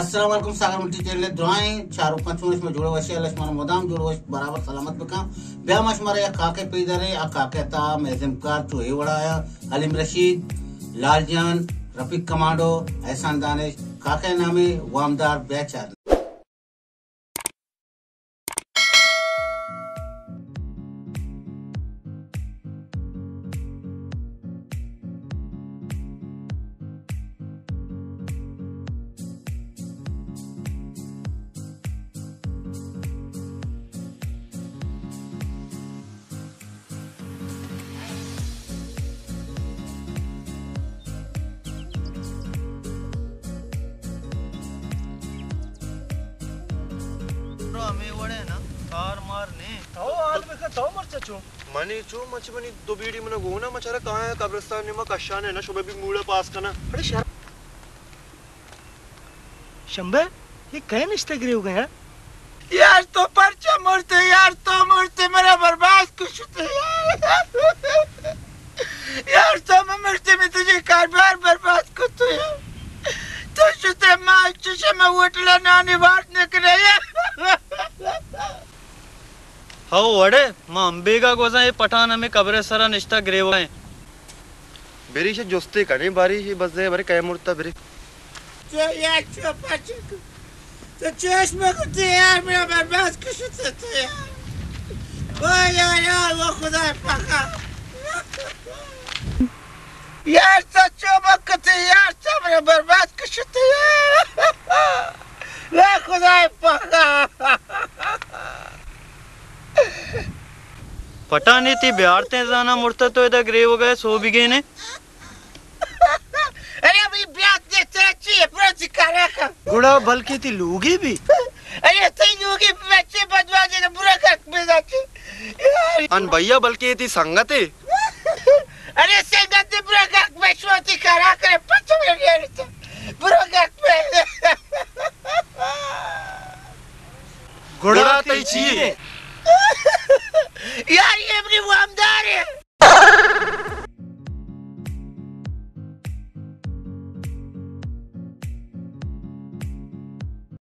السلام علیکم، ساگر multi channel ءِ درائیں چاروکاں، چون شما جوڑ وش ئے؟ اللہ شما را مدام جوڑ وش برابر سلامت بکن۔ بیا ما شما را یک کاکے پیش داریں، آ کاکے تا مئے ازمکار چو اے وڑا ءَ، حلیم رشید، لال جان، رفیق کمانڈو، احسان دانش، کاکے نامے وامدار، بیا چاریں۔ رو ہمے وڑ ءَ نا، کار مار نے۔ تو حال بکن، تو مرچا چو؟ منی چو، مچ منی دو بیڑی منا گونا، مچارا کہاں ہے قبرستان نے، ما کشانے نا، شبہ بھی موڑا پاس کنا۔ اڑے شر۔ شمبے، یہ کئے نشتہ گریوگ ءَ یار؟ یار تو پرچا مرتے یار، تو مرتے مرا برباد کشتے یار۔ یار تو مہ مرتے میں تجھے کاروبار برباد کرتے یار۔ تو شتے ما چشم ہوٹل نانی بات نکرے یار۔ ہو وڑے، ما امبیگا گوزاں، اے پٹھان ہمے قبر ءِ سرا نشتہ گریوگ ءَ ایں۔ بری شے جستے کنے، باری شے بزے، بری کئے مرتا بری۔ تو یار چو پچک، تو چوش مکتے یار، میرا برباد کشتے تو یار۔ او یار، یار، او خدا پاکا۔ یار تو چو مکتے یار، تو میرا برباد کشتے یار۔ یا خدا پاکا۔ پٹانے تی بیارتے زانا مرتا تو ادا گریوگ ءَ سوبیگینے۔ ارے ابھی بیات دے تیرا چی ہے، برو چی کارا کا۔ گڑا بلکہ تی لوگی بھی۔ ارے تی لوگی بچے بدوا دے، برو گھر میں جا کے۔ ان بھیا بلکہ تی سنگت ہے۔ ارے سنگت دے برو گھر میں، شو تی کارا کرے، پچ میں گیا۔ برو گھر میں۔ گڑا تئی چی ہے؟ یار، یہ اپنی وامدار ہے۔